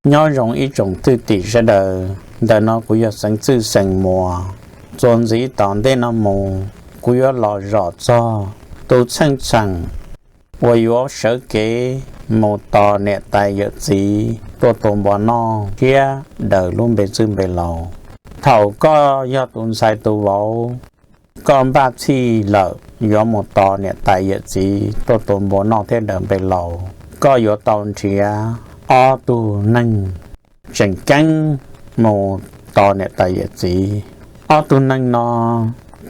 Nyob zoo ib tsoom twj ywm sawv daws, ntawm no kuv yog Xeev Txwj xeem Muas. Txuas ntxiv tom ntej no mus, kuv yuav los zom txog tus txheej txheem uas yuav sawv kev mus tos niam tais yawm txiv tuaj tua npua noj thiab daws lub npe txwj npe laus. Thaum koj yog tus ntxhais tus vauv, koj npaj txhij lawm yuav mus tos niam tais yawm txiv tuaj tua npua noj thiab daws npe laus, koj yuav tau nrhiav ob tug neeg tseem ceeb mus tos niam tais yawm txiv. Ob tug neeg no,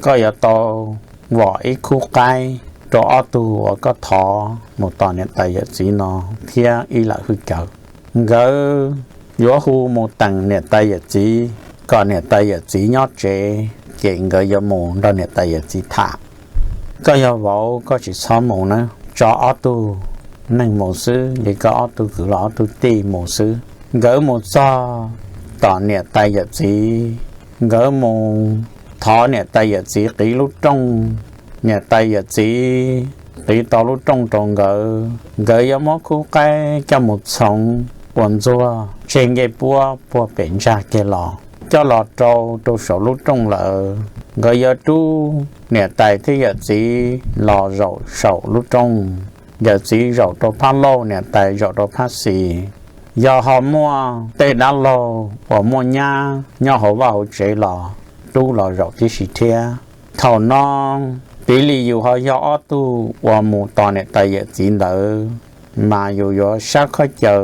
koj yuav tau vom ib khub qaib rau ob tug uas koj thov mus tos niam tais yawm txiv no thiab ib lam hwj cawv. Nkawd yuav hu mus teem niam tais yawm txiv kom niam tais yawm txiv nyob tsev, ces nkawd yuav mus nrog niam tais yawm txiv tham. Koj yog vauv koj tsis txhob mus na, tso ob tug neeg mus xwb, li koj ob tug kwv los ob tug tij mus xwb. Nkawd mus txog tom niam tais yawm txiv, nkawd mus thov niam tais yawm txiv qiv lub rooj. Niam tais yawm txiv qiv tau lub rooj rau nkawd, nkawd yuav muab khub qaib coj mus txhoov ua ntxuag tseg ncej puab puag pem ntsag kiag los, coj los rau rau saum lub rooj lawm. Nkawd yuav rub niam tais thiab yawm txiv los zaum saum lub rooj, yawm txiv zaum rau phab lauj, niam tais zaum rau phab xis. Yog ho muaj tej dab laug uas muaj nyab nyob hauv vaj hauv tsev los rub los zaum tib si thiab. Thaum no, piv li yus ho yog ob tug uas mus tos niam tais yawm txiv ntawd, mas yus yuav sab khob caw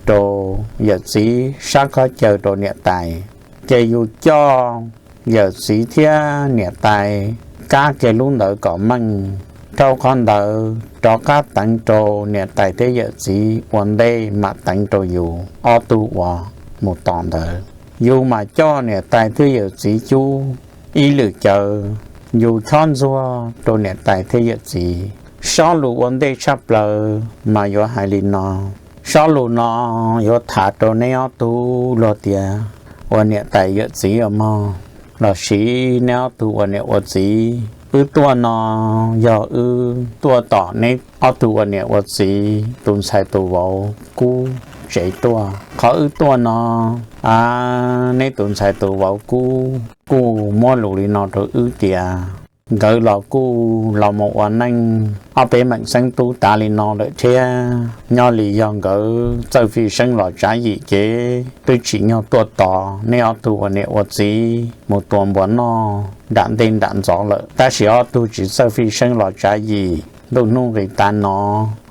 rau yawm txiv, sab khob caw rau niam tais, ces yus coj yawm txiv thiab niam tais kab kiag lub ntawd kom meej. Dhau qhov ntawd rov qab teev rau niam tais thiab yawm txiv ua ntej mam teev rau yus ob tug uas mus tos ntawd. Yus mam coj niam tais thiab yawm txiv cub ib lwm cawv, yus chob ntxuag rau niam tais thiab yawm txiv. Sob lus ua ntej tshaj plaws mas yuav hais li no. Sob lus no yuav tham rau neb ob tug luag tias ua niam tais yawm txiv os mog, lossis neb ob tug ua niam ua txiv. Wb tuaj no yog wb tuaj tom neb ob tug ua niam ua txiv tus ntxhais tus vauv Kub tsev tuaj. Qhov wb tuaj no, neb tus ntxhais tus vauv Kub kuj muab lus li no rau wb tias nkawd los kuj los mus ua neej ob peb meem xeeb tub tav li no lawm thiab. Nyob li yog nkawd txawj fij seeb los tsav yim ces twb tsim nyog tuaj tos neb ob tug ua niam ua txiv mus tua npua noj nram ntej nram ntxov lawm, tab sis ob tug tsis txawj fij seeb los tsav yim. Ntuj hnub nqis tav no,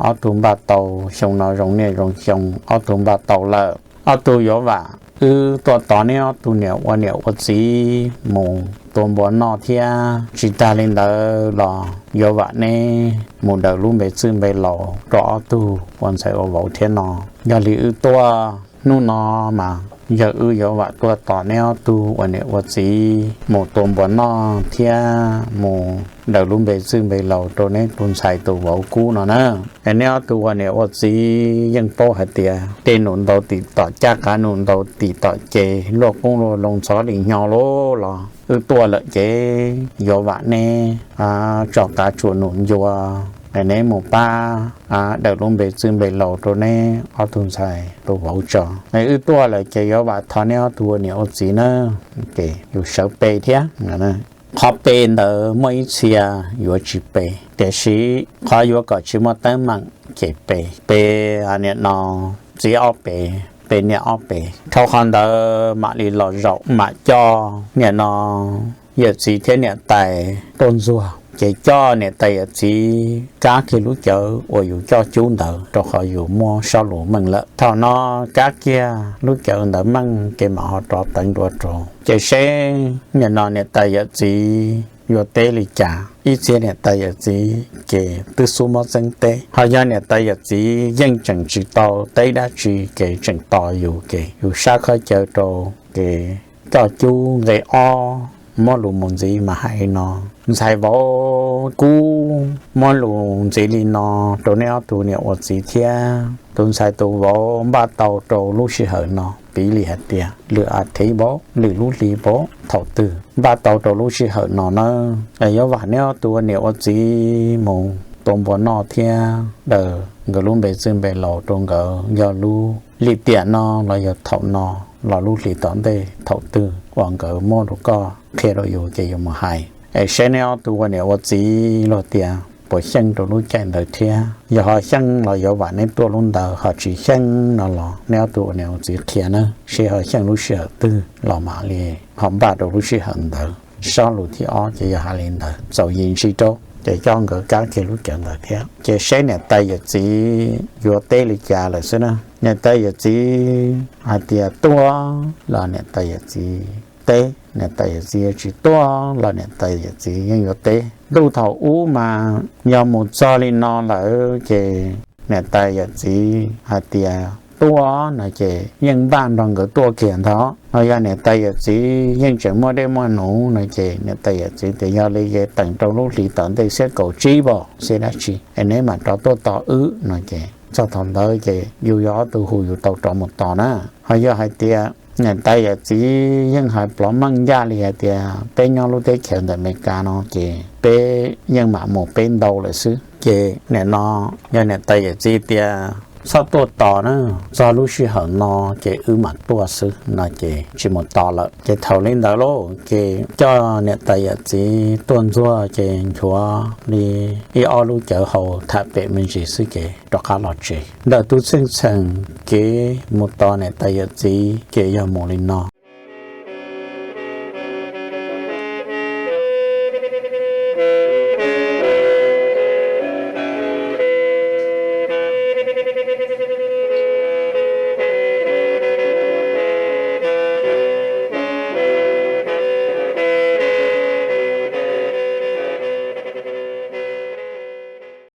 ob tug npaj tau, xyoo no zoo niaj zoo xyoo ob tug npaj tau lawm. Ob tug yuav vam wb tuaj tos neb ob tug niam ua niam ua txiv mus tua npua noj thiab. Tsis tag li ntawd los yuav vam neb mus daws lub npe txwj npe laus rau ob tug ua ntxhais ua vauv thiab no. Yog li wb tuaj hnub no mas yog wb yuav vam tuaj tos neb ob tug ua niam ua txiv mus tua npua noj thiab mus daws lub npe txwj npe laus rau neb tus ntxhais tus vauv Kub no na. Es neb ob tug ua niam ua txiv yeej paub hais tias tej num ntau tim tom caj, qav num ntau tim tom ces, luaj qoob luaj loo ntxhov li nyo lub los wb tuaj lawm ces yuav vam neb tso qav tsuam num ncua, es neb mus pab daws lub npe txwj npe laus rau neb ob tug ntxhais tus vauv tso. Es wb tuaj lawm ces yuav vam thov neb ob tug ua niam ua txiv nawb. Ces yus sawv pe thiab. Qhov pe ntawd muaj ib txhia yuav tsis pe, tiam sis qhov yuav kom tsis muaj teeb meem ces pe. Pe niam no, txiv ob pe, pe niam ob pe. Dhau qhov ntawd mam li los zaum mam coj niam no yawm txiv thiab niam tais tuaj ntxuag, ces coj niam tais yawm txiv kab kiag lub cawv uas yus coj cub ntawd, rau qhov yus muab sob lus meej lawm. Thaum no kab kiag lub cawv ntawd meej ces mam ho rov teev dua rau, ces seb niam no niam tais yawm txiv yuav teb li cas. Ib txhia niam tais yawm txiv ces twb xub mob txeeb teb, ho yog niam tais yawm txiv yeej tseem tsis tau teb dab tsi ces tseem tos yus, ces yus sab khob caw rau, ces coj cub nqe ob muab lus mus ntxiv mas hais li no: Ntxhais vauv Kub muab lus ntxiv li no rau neb ob tug niam ua txiv thiab. Tus ntxhais tus vauv npaj tau rau lub sij hawm no, piv li hais tias lwm a thiv npaum, lwm lub hli npaum, thaum twg npaj tau rau lub sij hawm no nawb. Es yuav vam neb ob tug ua niam ua txiv mus tua npua noj thiab daws nkawd lub npe txwj npe laus rau nkawd yog lub lim tiam no los yog thaum no los lub hlis tom ntej thaum twg uas nkawd muab rau koj qhia rau yus ces yus mus hais. Es saib neb ob tug ua niam ua txiv luag tias puas xyeej rau lub caij ntawd thiab, yog ho xyeej los yuav vam neb tuaj lub ntawd, ho tsis xyeej no los neb ob tug ua niam ua txiv qhia na, seb ho xyeej lub sij hawm twg los mam li ho npaj rau lub sij hawm ntawd. Sob lus thib ob ces yog hais li ntawd, txaus yim ntsis rau ces coj nkawd kab kiag lub cawv ntawd thiab ces saib niam tais yawm txiv yuav teb li cas lawm xwb na. Niam tais yawm txiv hais tias tuaj los niam tais yawm txiv teb, niam tais yawm txiv tsis tuaj los niam tais yawm txiv yeej yuav teb. Ntuj thaum ub mas yog mus txog li no lawm ces niam tais yawm txiv hais tias tuaj no ces yeej npaj nrog nkawd tuaj kiag ntag. Ho yog niam tais yawm txiv yeej tseem muaj dej muaj num no ces niam tais yawm txiv tias yog li ces teem rau lub hlis tom ntej xiab kaum tsib pom xiab dab tsi es neb mam rov tuaj tos wb no ces txog thaum ntawd ces yus yog ob tug hu yus tau rov mus tos na. Ho yog hais tias niam tais yawm txiv yeej hais plov meej ncaj li hais tias peb nyob lub teb chaws ntawm Amelikas no ces peb yeej mam mus peb ntau lawm xwb ces nim no yog niam tais yawm txiv tias txhob tuaj tos na, txog lub sij hawm no ces wb mam tuaj xwb no ces tsis mus tos lawm. Ces thaum li ntawd lauj ces coj niam tais yawm txiv tuaj ntxuag ces nchuav li ib ob lub cawv haus tham pem me ntsis xwb ces rov qab los tsev. Ntawm tus txheej txheem kev mus tos niam tais yawm txiv ces yog mus li no.